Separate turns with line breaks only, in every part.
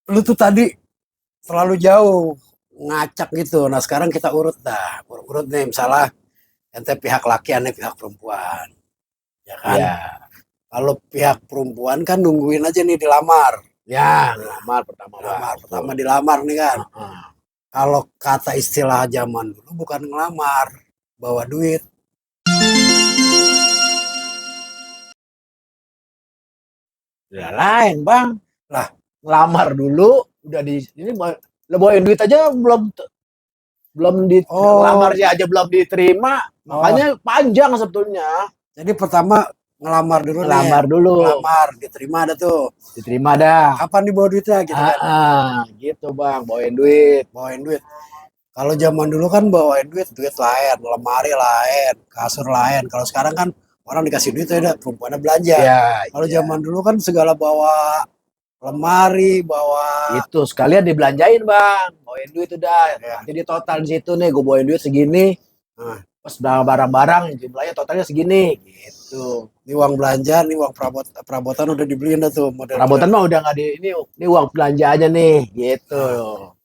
lu tuh tadi terlalu jauh ngacak gitu. Nah sekarang kita urut dah, urut nih misalnya ente pihak laki, ane pihak perempuan, ya kan?
Ya,
Kalau pihak perempuan kan nungguin aja nih dilamar.
ya
Nah,
ngelamar pertama bang,
dilamar
betul.
pertama dilamar nih kan.
Heeh.
Kalau kata istilah zaman dulu bukan ngelamar, bawa duit.
Ya lain bang,
Lah,
ngelamar dulu, udah di ini lo bawain duit aja belum di
oh,
ngelamarnya aja belum diterima,
oh,
makanya panjang sebetulnya.
jadi pertama ngelamar dulu nih,
Ngelamar dulu,
ngelamar diterima ada tuh.
diterima dah.
Kapan dibawa duitnya gitu kan?
Gitu bang, bawain duit.
Bawain duit. Kalau zaman dulu kan bawain duit, duit lain, lemari lain, kasur lain. Kalau sekarang kan orang dikasih duit ya udah perempuannya belanja.
Ya,
Kalau
iya.
zaman dulu kan segala bawa lemari, bawa
Itu sekalian dibelanjain bang, bawain duit udah.
ya.
Nanti di total di situ nih, gue bawain duit segini.
Nah,
Pas barang-barang jumlahnya totalnya segini, gitu.
ini uang belanja, ini uang perabotan udah dibeliin dah tuh model-model.
Perabotan mah udah nggak di ini uang belanja aja nih, gitu.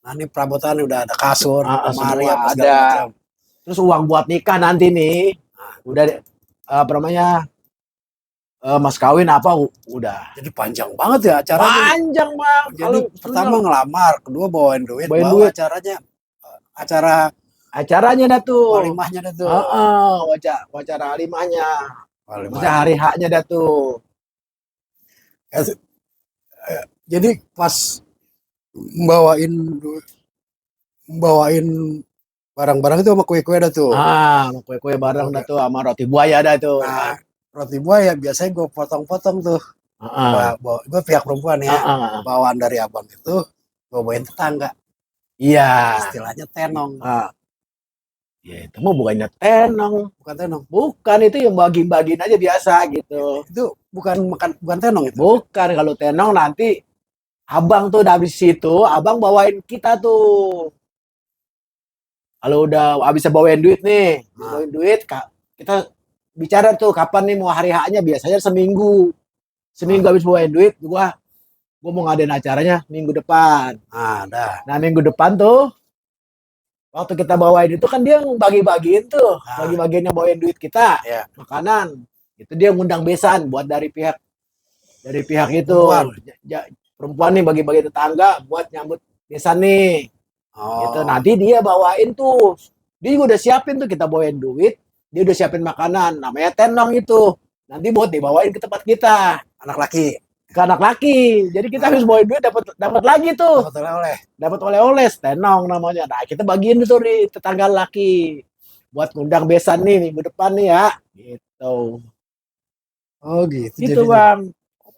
Nah, nah ini perabotan udah ada kasur, lemari apa
Semua
segala
ada.
macam.
Terus uang buat nikah nanti nih, udah apa namanya, mas kawin apa udah
Jadi panjang banget ya acaranya.
panjang bang.
Jadi
Kalau
pertama ngelamar, kedua bawain duit,
bawain
baru
duit,
acaranya acara
acaranya dah tuh.
walimahnya dah tuh.
Wawancara halimahnya, masa
Walimahnya.
hari haknya dah tuh.
Ya, jadi pas bawain bawain barang-barang itu sama kue-kue dah tuh.
Kue-kue bareng dah
Kue-kue.
tuh sama roti buaya dah tuh
Nah,
kan.
roti buah ya biasanya gue potong-potong tuh.
Ah,
Gue pihak perempuan ya.
ah.
Bawaan dari abang itu gue bawain tetangga.
Iya.
Istilahnya tenong.
Ah, ya itu mah bukannya tenong,
Bukan tenong.
bukan itu yang bagi-bagiin aja biasa gitu.
Itu bukan tenong itu.
Bukan, kalau tenong nanti abang tuh udah habis situ, abang bawain kita tuh. Kalau udah habis bawain duit nih,
Nah,
bawain duit, kita bicara tuh kapan nih mau hari haknya, biasanya seminggu.
nah,
Seminggu habis bawain duit, gua mau ngadain acaranya minggu depan.
nah, dah.
Nah, minggu depan tuh waktu kita bawain itu kan dia bagi-bagiin tuh,
Nah,
bagi-bagiin yang bawain duit kita,
ya.
makanan. Itu dia ngundang besan buat dari pihak itu.
Perempuan.
Perempuan nih bagi-bagi tetangga buat nyambut besan nih. Gitu.
Oh,
Nanti dia bawain tuh. Dia juga udah siapin tuh, kita bawain duit, dia udah siapin makanan, namanya tenong itu. Nanti buat dibawain ke tempat kita,
anak laki.
ke anak laki. Jadi kita
Nah,
habis bawain duit dapat dapat lagi tuh.
dapat oleh-oleh.
Dapat oleh-oleh tenong namanya. Nah, kita bagiin tuh di tetangga laki buat ngundang besan nih minggu depan nih ya. Gitu.
Oh gitu
Gitu,
jadinya.
Bang.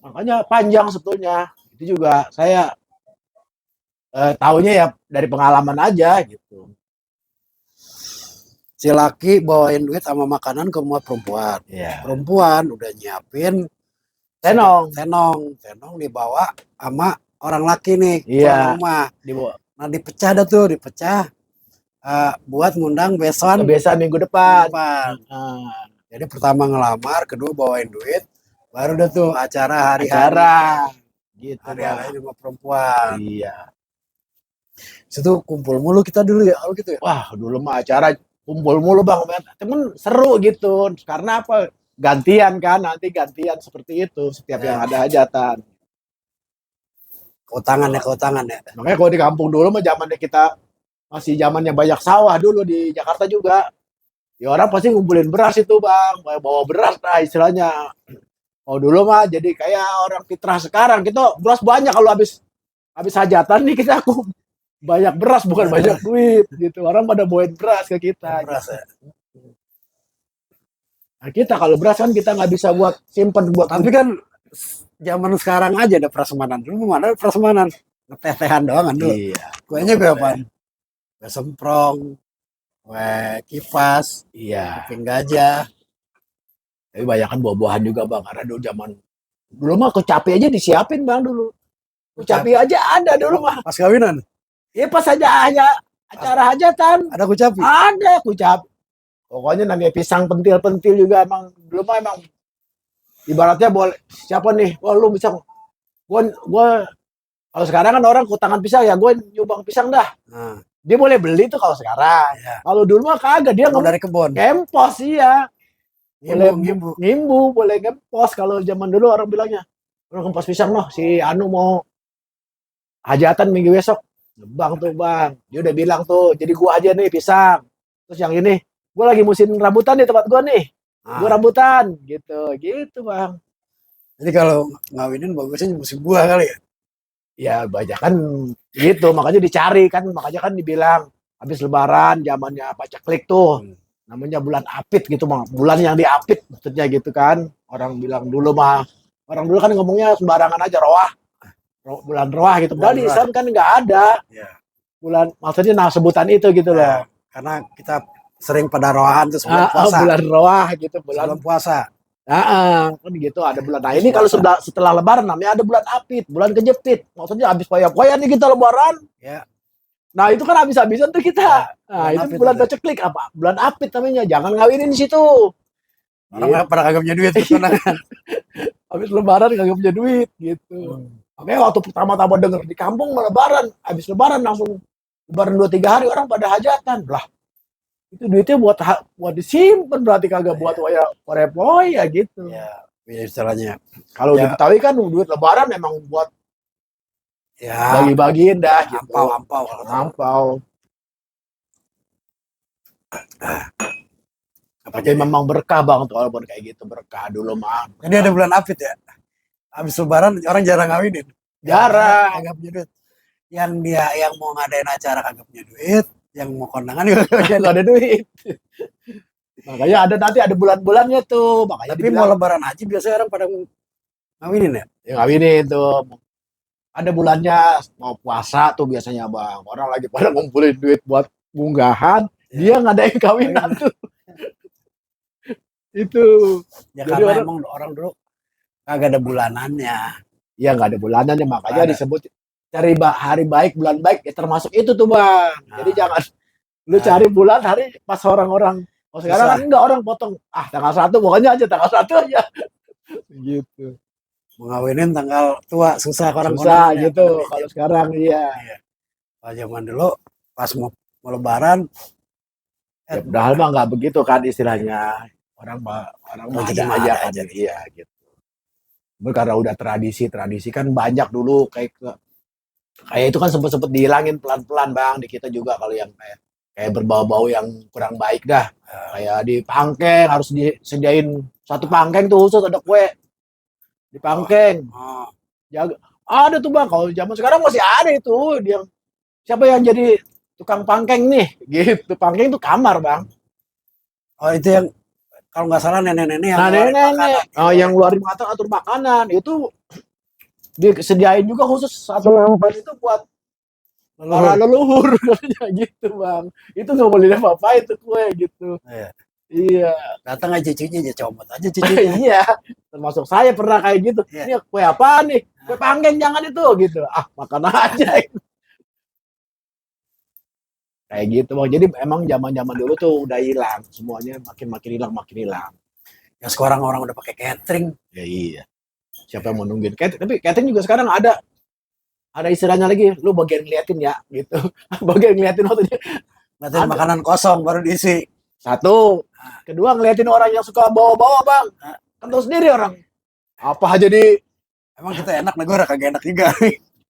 Makanya panjang sebetulnya. Itu juga saya taunya ya dari pengalaman aja gitu.
Si laki bawain duit sama makanan ke rumah perempuan.
Iya.
Perempuan udah nyiapin
Tenong.
tenong dibawa sama orang laki nih pulang
Iya.
rumah.
Dibawa.
Nah dipecah dah tuh, dipecah buat ngundang beson
Kebiasaan minggu
minggu
depan.
depan.
Uh,
Jadi pertama ngelamar, kedua bawain duit, baru dah tuh acara
acara gitu
hari-hari
bang.
di rumah perempuan.
Iya.
Situ kumpul mulu kita dulu ya, oh gitu ya.
Wah dulu mah acara kumpul mulu bang. Temen seru gitu. Karena apa? Gantian kan, nanti gantian seperti itu setiap yang
Ya,
ada hajatan.
keutangan ya.
Makanya kalau di kampung dulu mah zamannya kita masih zamannya banyak sawah dulu di Jakarta juga. Ya orang pasti ngumpulin beras itu bang, bawa beras lah istilahnya. Oh dulu mah jadi kayak orang fitrah sekarang, kita beras banyak, kalau habis habis hajatan nih kita aku banyak beras bukan banyak duit gitu. Orang pada bawain beras ke kita
Beras
gitu.
ya.
Nah kita kalau beras kan kita nggak bisa buat simpen buat.
Tapi kan zaman sekarang aja ada prasmanan. Dulu mana ada prasmanan? Ngeteh-tehan doang kan dulu.
Iya.
Kuenya gue apaan? Kue semprong, kue kipas,
Iya.
kuping gajah.
Tapi banyak kan buah-buahan juga bang. Karena dulu mah kecapi aja disiapin bang dulu. Kecapi aja ada dulu mah.
Pas kawinan?
Iya pas aja acara hajatan.
Ada kucapi?
Ada kucapi. Pokoknya namanya pisang pentil-pentil juga emang dulu mah emang ibaratnya boleh siapa nih, wah lu bisa gua Kalau sekarang kan orang kutangan pisang ya, gue nyumbang pisang dah.
Nah,
Dia boleh beli tuh kalau sekarang.
ya.
Kalau dulu mah kagak, dia
Kalau dari kebun.
ngempos iya. Boleh
Ngimbu.
ngimbu, boleh ngempos. Kalau zaman dulu orang bilangnya, orang ngempos pisang loh, si Anu mau hajatan minggu besok. Bang tuh bang, dia udah bilang tuh, jadi gua aja nih pisang. Terus yang ini, gua lagi musim rambutan di tempat gua nih. Gua
Nah,
rambutan, gitu bang.
jadi kalau ngawinin bagusnya musim buah kali ya.
Ya banyak kan gitu, makanya dicari kan, makanya kan dibilang habis Lebaran zamannya pacaklik tuh. Namanya bulan apit gitu bang, bulan yang diapit maksudnya gitu kan. Orang bilang dulu mah, orang dulu kan ngomongnya sembarangan aja roah, bulan roah gitu. Padahal di Islam kan nggak ada
Ya.
bulan, maksudnya nah sebutan itu gitu loh.
Karena kita sering pada rohan tuh sebelum puasa.
Bulan roah gitu, bulan
Sebelum puasa.
kan gitu ada bulan. Nah ini kalau setelah Lebaran namanya ada bulan apit, bulan kejepit. Maksudnya habis poya-poya nih kita Lebaran.
Ya.
Nah itu kan habis-habisan tuh kita. Nah itu bulan paceklik apa? Bulan apit namanya. Jangan ngawinin di situ.
Orang pada kagak punya duit tuh kan.
Habis Lebaran kagak punya duit gitu. Makanya waktu pertama-tama denger di kampung Lebaran, habis Lebaran langsung Lebaran 2-3 hari orang pada hajatan. Lah itu duitnya buat disimpan, berarti kagak buat poya gitu.
Ya, istilahnya.
Kalau di Betawi kan duit Lebaran memang buat
ya
bagi-bagiin dah gitu. Ampau. Jadi memang berkah bang tuh walaupun kayak gitu, berkah dulu mah.
Jadi ada bulan apit ya. Habis Lebaran orang jarang ngawinin.
Jarang.
Kagak punya duit. Yang mau ngadain acara kagak punya duit, yang mau kondangan juga kagak
ada duit. Makanya nanti ada bulan-bulannya tuh. Makanya
tapi mau Lebaran haji biasanya orang pada ngawinin ya?
Ya ngawinin tuh. Ada bulannya mau puasa tuh biasanya bang. Orang lagi pada ngumpulin duit buat munggahan, dia ngadain kawinan tuh. Itu.
Ya jadi karena emang orang dulu kagak ada bulanannya.
Iya nggak ada bulanannya, makanya disebut cari hari baik, bulan baik, ya termasuk itu tuh bang. Jadi jangan lu cari bulan hari pas orang-orang. Oh sekarang kan enggak, orang potong tanggal 1 pokoknya aja tanggal 1 aja. Gitu.
Mengawinin tanggal tua susah orang
susah gitu. Kalau sekarang iya.
Kalau zaman dulu pas mau Lebaran
ya padahal mah nggak begitu kan istilahnya. Orang mah aja kan iya gitu. Karena udah tradisi kan banyak dulu kayak itu kan sempet dihilangin pelan-pelan bang di kita juga. Kalau yang kayak berbau-bau yang kurang baik dah, kayak di Pangkeng harus disediain satu pangkeng tuh khusus ada kue di Pangkeng. Jaga ada tuh bang. Kalau zaman sekarang masih ada itu, dia siapa yang jadi tukang pangkeng nih gitu. Pangkeng itu kamar bang.
Oh itu yang kalau nggak salah nenek-nenek yang
nenek yang ngeluarin atur makanan itu disediain juga khusus satu lembar itu buat para leluhur gitu bang. Itu nggak boleh apa-apa itu kue gitu. Iya.
Datang aja cucunya aja comot aja cucunya.
Iya. Termasuk saya pernah kayak gitu. Ini kue apa nih? Kue Pangkeng jangan itu gitu. Makan aja. Kayak gitu bang. Jadi emang zaman dulu tuh udah hilang semuanya, makin hilang.
Ya sekarang orang udah pakai catering.
Ya iya. Siapa yang mau nungguin catering? Tapi catering juga sekarang ada istilahnya lagi. Lu bagian ngeliatin ya gitu. Bagian ngeliatin waktu
ngeliatin makanan kosong baru diisi.
Satu. Kedua ngeliatin orang yang suka bawa-bawa bang. Kan tahu sendiri orang. Apa aja
emang kita enak negara kagak enak juga.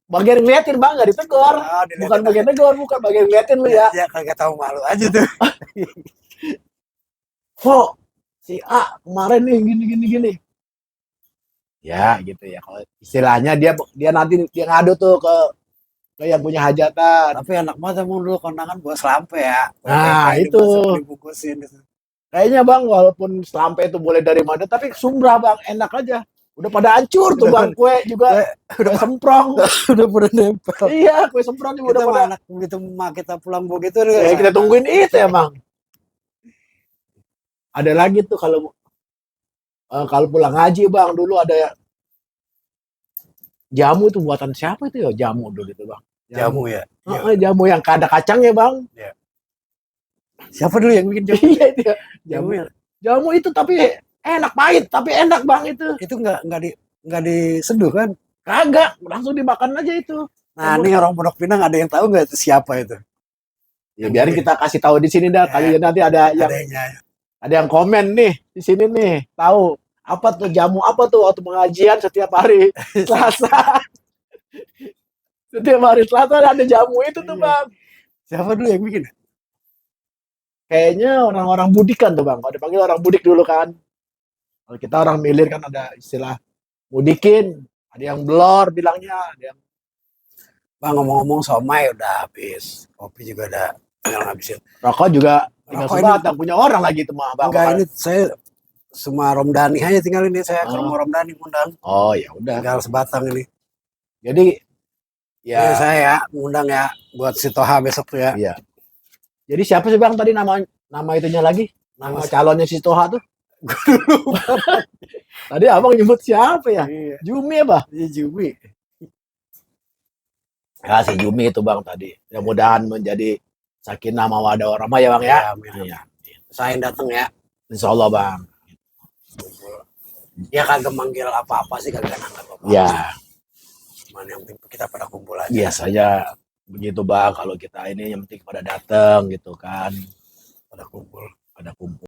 Bagian ngeliatin bang, nggak ditegor. Bukan bagian negor, bukan bagian ngeliatin lu ya.
Ya kagak tahu malu aja tuh.
Kok si A kemarin nih gini. Ya gitu ya. Kalau istilahnya dia nanti dia ngadu tuh ke yang punya hajatan.
Tapi enak banget emang dulu kondangan buat selampe ya.
Nah itu.
Dibungkusin gitu.
Kayaknya bang, walaupun selampe itu boleh dari mana, tapi sumbrah bang, enak aja. Udah pada hancur tuh bang, kue juga udah semprong.
Udah pada nempel.
Iya, kue semprong juga udah pada.
Anak begitu kita pulang begitu.
Ya kita tungguin itu emang. Ada lagi tuh kalau pulang ngaji bang, dulu ada jamu itu buatan siapa itu ya, jamu dulu itu bang.
Jamu ya?
Jamu yang ada kacangnya bang.
Ya. Siapa dulu yang bikin jamu?
Iya itu ya. Jamu itu tapi enak, pahit tapi enak bang itu.
Itu nggak diseduh kan?
Kagak, langsung dimakan aja itu.
Nah, ini orang Pondok Pinang ada yang tahu nggak itu siapa itu?
Ya biarin kita kasih tahu di sini dah. Kali nanti ada yang komen nih di sini nih, tahu apa tuh jamu apa tuh waktu pengajian setiap hari Selasa. Setiap hari Selasa ada jamu itu tuh,
Iya.
Bang.
Siapa dulu yang bikin?
Kayaknya orang-orang budik kan tuh, Bang. Kalau dipanggil orang budik dulu kan. Kalau kita orang milir kan ada istilah budikin. Ada yang blor bilangnya, ada yang
Bang, ngomong-ngomong somai udah habis, kopi juga udah tinggal ngabisin.
rokok juga tinggal
Rokok
sebatang, punya orang lagi itu mah, Bang.
Enggak, ini saya semua Romdani aja tinggal ini, saya ke rumah Romdani undang.
Oh, ya udah.
Tinggal sebatang ini.
Jadi
Ini
ya
saya ngundang ya buat si Toha besok tuh ya.
iya. Jadi siapa sih, Bang, tadi nama itunya lagi? Nama calonnya si Toha tuh? Tadi Abang nyebut siapa ya?
Iya,
Jumi apa?
ini Jumi.
Ya, si Jumi itu, Bang, tadi. Mudah-mudahan menjadi sakinah mawaddah warahmah ya, Bang ya.
Iya.
Iya.
Saya datang ya.
Insya Allah, Bang.
Ya kagak manggil apa-apa sih, kagak nanggap apa-apa.
Ya,
Cuman yang penting kita pada kumpul aja.
biasanya begitu, Bang. Kalau kita ini yang penting pada datang gitu kan.
Pada kumpul.
Pada kumpul.